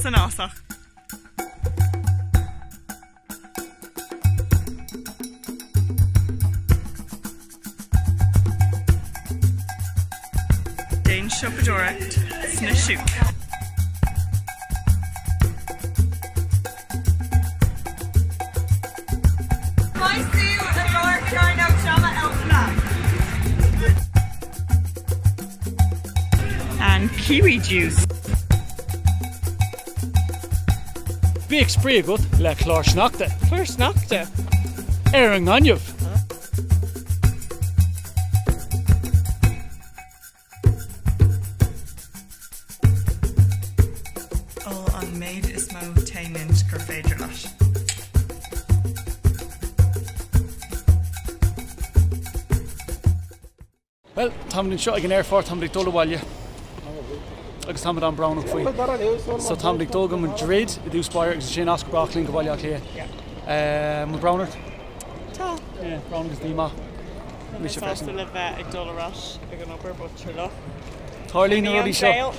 san fhásach. Déan siopadóireacht sna siúc. Maith thú i lár Cearnóg Jeamá El Fnaa. And kiwi juice. Bíodh spraoi agat le clár sneachta. Clár sneachta? Ar an ngaineamh! Ól an méid is mó tae mint gur féidir leat. Bhuel, táimid anseo ag an aerfort, táimid ag dul abhaile agus táimid an-bhrónach faoi. So táimid ag dul go Madrid i dtús báire agus ansin as go brách linn go Baile Átha Cliath. An bhfuil brón ort? Tá. Yeah, brón agus díomá. Tá mé sásta le bheith ag dul ar ais ag an obair but sure look. Tarlaíonn na rudaí seo.